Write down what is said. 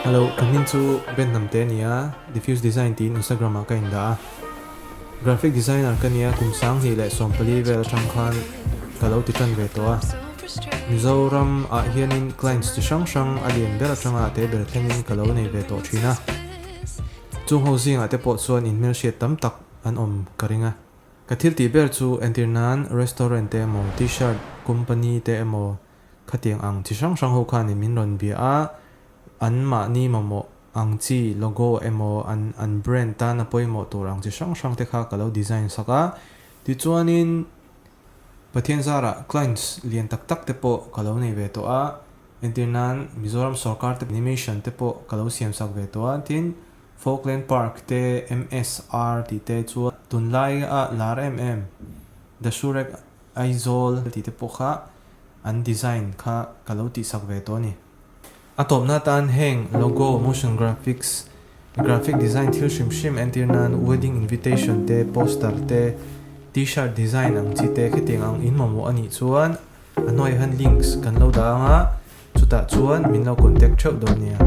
Hello, ka hming chu Ben Hnamte a ni a, Diffuse Design tiin Instagram ah ka indah a. Graphic designer ka nia, kum 2014 vel atang khan ka lo ti tan ve tawh a. Mizoram ah hianin clients chi hrang hrang a lian ber atanga a te ber thlengin ka lo nei ve tawh thin a. Chung ho zingah te pawh chuan inhmelhriat tam tak an awm ka ring a. Ka thil tih ber chu entir nan restaurant te emaw t-shirt company te emaw khatiang ang chi hrang hrang ho khanin min rawn bia a, an mahni mamawh ang chi logo emaw an an brand tana pawimawh tur ang chi hrang hrang te kha ka lo design sak a. Tichuanin Pathian zarah clients lian tak tak te pawh ka lo nei ve tawh a, entir nan Mizoram sorkar te animation te pawh ka lo siam sak ve tawh a, tin Folkland Park te MSR tih te chu tunlai a lar em em The Shurek Aizawl tih te pawh kha an design kha ka lo tihsak ve tawh a ni. A tawpna atan heng logo, motion graphics, graphic design thil hrim hrim entir nan wedding invitation te, poster te, t-shirt design ang chi te khitiang ang in mamawh a nih chuan a hnuaiah hian links kan lo dah ang a, chutah chuan min lo contact theuh dawn nia.